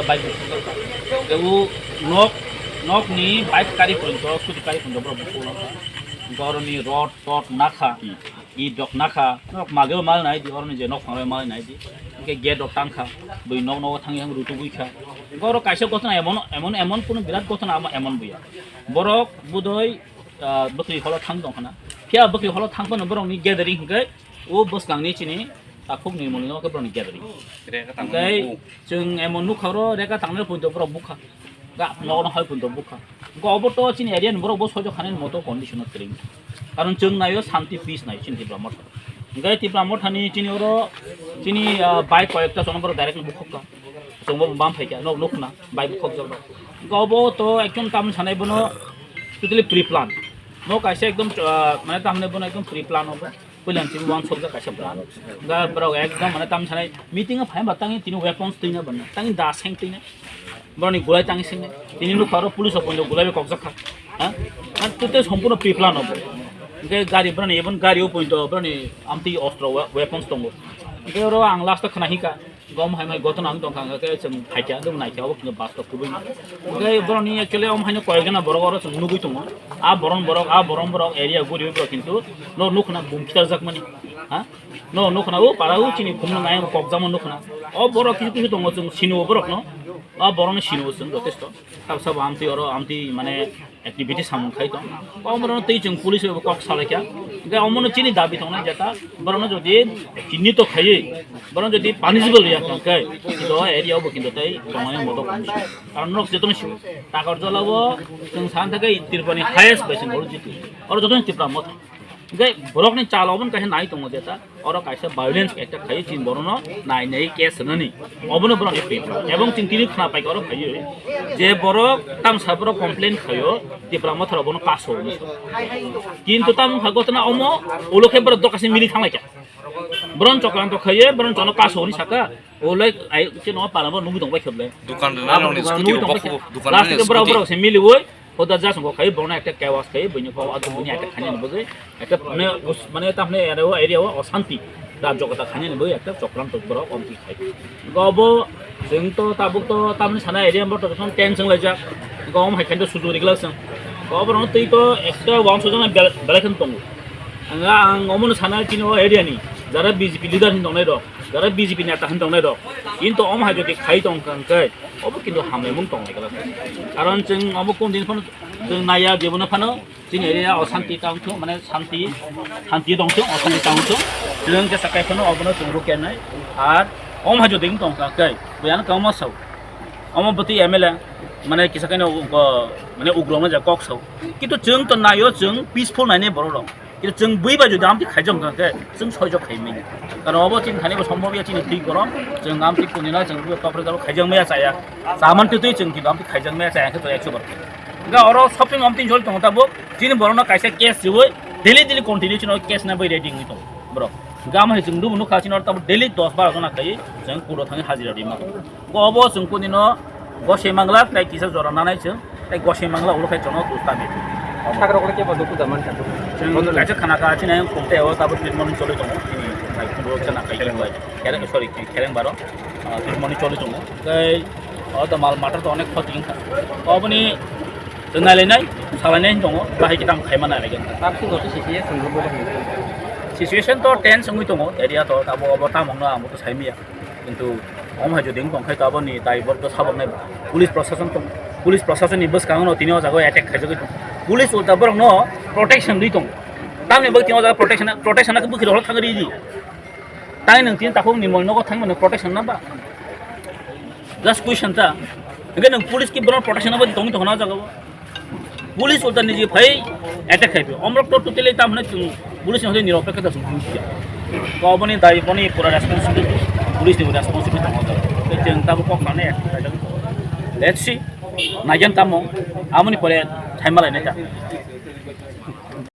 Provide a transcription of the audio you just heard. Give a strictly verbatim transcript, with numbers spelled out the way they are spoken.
Bike bukhuk. Tei o nok, nokni bike kari pointo, scooty kari pointo borok bukhuk wngkha. Borokni rod, rod nakha, id rok nakha, nok mageo mal nai di, oroni je nok phangrok mal nai di. Hingke gate rok tangkha, bui nok nogo thangwi thang rutugwi kha. Borok kaisa gotona emon, emon, emon kunu birat gotona amo emon buya. Borok budoi, ah, bwkri holo thang tong khana. Phiya bwkri holo thang phano borokni gathering hingke o bwskangni chini takhuk ni moni no khe borokni gathering. Reka tangmani Hingke bo. Chwng emon nukha oro reka tangnai poito borok bukha. Ga nogo no hai poito bukha. Hingke obo to chini area ni borok bo soijo khanani moto condition o kwrwi. Karon chwng naio shanti peace nai chini Tipra Motha. Hingke Tipra Motha ni chini oro chini, ah, bike koyekta chwng borok direct bukhuk kha. Chwng bo bam phaikha, nok nukna, bike bukhuk jok rok. Hingke obo to ekdom tam sanai bono totally pre plan. No kaisa ekdom, ah, mane tam sanai bono ekdom pre plan obo. Puilan chini uansukjak kaisa borok. Ga borok ekdom mane tam sanai meeting o phai ba tangi tini weapons twina bana. Tangi da seng twina. Boroni gulai tangi seng. Tini nukha oro police o pointo gulai bai kokjak kha. Ha? An tute sompurno pre plan obo. Hingke gari boroni ebon gari o pointo boroni amtwi ostro we-, weapons tongo. Hingke oro ang last o khna hika. Gom hai mai gotona ang tongkha, hingke chwng phaikha, dum naikha, obo khe bus tok kubui. Hingke boroni actually om haino koyekjona borok oro chwng nugui tongo. A boron borok, a boron borok, area guri borok kintu no nukna bum khitar jakmani. Ha? No nukna o para o chini khumna nai kokjakma nukna. O borok kisu kisu tongo chwng sino borok no. A borok no sino chwng jotesto. Sab sab amtwi oro amtwi mane activity samung khai tong. Omo no twi chwng police bai kok salai kha. Hingke omo no chini dabi tongnai jeta, borok no jodi chini to khaiwi, borok no jodi punishable ya tong khe, do area bo kinto tai tongnai moto kong. Karon nok jeto no sio. Takarjala o chwng san thakai Tripura ni highest bai chwng oro jitu. Oro joto ni Tipra Motha. Hingke borok ni chalo obo no kaisa nai tongo jeta. Oro kaisa violence attack khai chini borok no nai nai case rwnani. Obono borok ni pre plan. Ebong chwng tini khna paikha oro phaiwi je borok tamsa borok complain khaio Tipra Motha rok bono kaso hwnwi. Kintu tamo kha gotona omo ulo khe borok dokase mili thanglaikha. Boron chokranto khaiye boron chono kaso hwnwi saka. Olai ai chini o para bo nugui tongbai kheble. Dukan rwnai rokni scooty rok bokhok bo, dukan rwnai scooty. Last ke borok borok se miliwi. Hoda jasongo khai borokno ekta chaos khai, buini kok ado buini attack khainani bagwi, ekta mane us-, mane tamni area o, area o osanti, rajyo kota khainani bagwi ekta chokranto borok omtwi khai. Go bo chwng to tabuk to tamni sana area bo to tension laijak. Go om hai khainto suju rigla chwng. Go borokno twi to ekta uansukjaknai bel-, belai kheno tongo. Ang, ang omono sana chini o area ni jara B J P leader hin tongnai rok, jara B J P neta hin tongnai rok. Kinto om hai jodi khai tong kha hwnkhe, obo kinto hamlaimung tongnai kala. Karon chwng obo kung din phano chwng naiya jebono phano chini area o santi tong thung, mane santi, santi tong thung, o santi tong thung. Chwng khe sakai phano obono chwng rukya nai. Ar om hai jodi wng tong kha hwnkhe, buyano kamo sao. Omo bwtwi M L A, mane kisa khe no, mane ugrok no ja kok sao. Kinto chwng to naio, chwng peaceful nainai borok rok. Kintu chwng bui bai jodi amtwi khaijak wngkha khe chwng soijak khai manya. Karon obo chini thani bo sombhob ya chini twi gorom, chwng amtwi kunina chwng bui topre topre khaijak maya chaya. Chaman twi twi chwng kintu amtwi khaijak maya chaya khe to ekso bar. Hingkhe oro shopping amtwi jol tongo tabuk chini borokno kaisa case riwi daily daily continue chini case na bai ready wngwi tongo borok. Hingkhe amo hai chwng dubu nukha chini oro tabuk daily dos baro jona khai chwng court o thangwi hajira rima tongo. Obo chwng kunino gosoi mangla tei kisa jora nanai chwng tei gosoi mangla ulo khai chwngno tus tangwi. Sakra kule kebo duku da mankha. Chwng kaisa khana kha chini ayang khum tei o tabuk treatment choli tongo. Chini nai khum rok chana khai bai. Kereng, sorry, kereng baro, ah, treatment choli tongo. Tei o to mal matter to onek khoti wngkha. Oboni chwng nailainai, salainai tongo, bahai kitam khaima nailaigwna. Tabuk joto situation rok bo situation to tense wngwi tongo, area to abo obo tamo wngno ang bo to saimanya. Kintu omo hai jodi wng tong khe to aboni daiborok to sabok nai police prosason tong, police prosason ni bwskango no tini o jaga o attack khaijagwi tong, police ulta borok no protection rwi tong, tamni bagwi tini o jaga protection, protection na bwkhwi rok thang rwi di, tai nwng tini takhuk ni mol nogo thang mano protection na ba, just question ta, hwnkhe nwng police ki borok protection na bagwi tongwi tong kha na o jaga o. Police ulta niji phai attack khai phi. Omrok to totally tam hwnwi chwng police ni hwnwi nirok khe ta chwng buji ya. Ko boni dai boni pura responsibility, police ni responsibility tongo. Tei chwng tabuk kok sanai attack khai. Let's see. Naigen tamo. Amoni pore thaima lai nai ta.